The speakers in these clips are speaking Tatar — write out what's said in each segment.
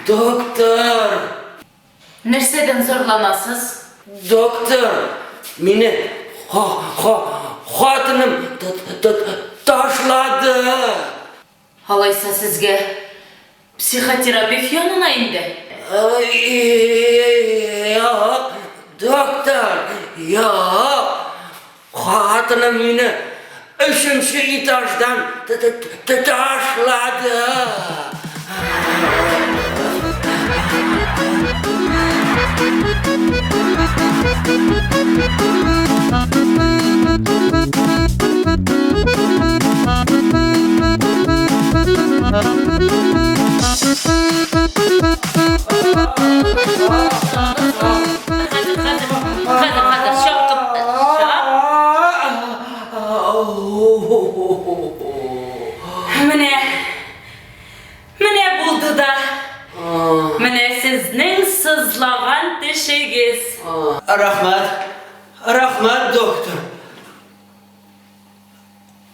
Доктор! Нәрсәдән зарланасыз? Доктор, мине хатыным ташлады. Алайса сезгә психотерапевт янына инде? Юк, доктор, юк. Хатыным мине өченче этаждан ташлады. Хәзер, хәзер, хәзер, хәзер, чак чак. Менә, менә булды да. Менә сезнең сызлаган тешегез. Рәхмәт, рәхмәт, доктор.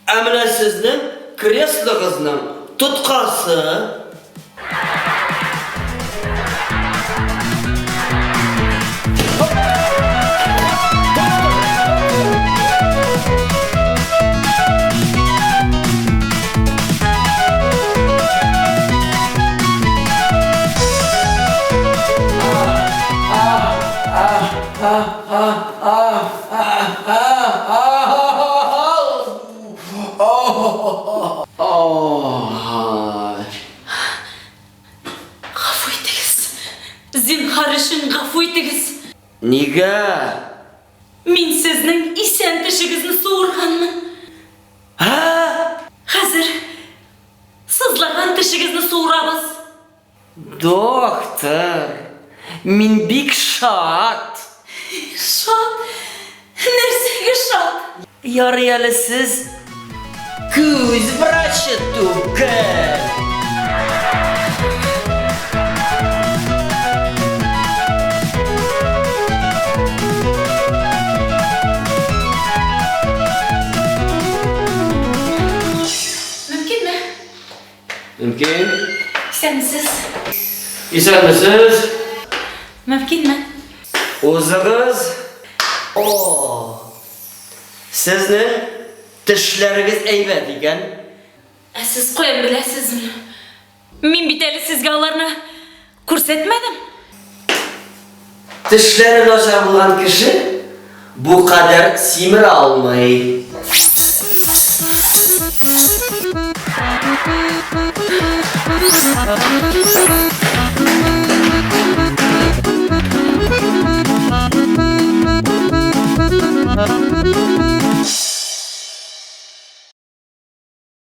Ә менә сезнең креслогызның тоткасы. Гафу итегез. Зинһар өчен гафу итегез. Нигә? Мин сезнең исән тешегезне суырганмын. Ә? Хәзер сызлаган тешегезне суырабыз. Доктор, мин бик шат. Шат? Нәрсәгә шат? Ярый әле сез күз врачы түгел. Мөмкинме? Мөмкин. Исәнмесез. Исәнмесез. Мөмкинме? Узыгыз. О! Сезнең тешләрегез әйбәт икән. Ә сез каян беләсез? Мин бит әле сезгә аларны күрсәтмәдем. Тешләре начар булган кеше бу кадәр симерә алмый.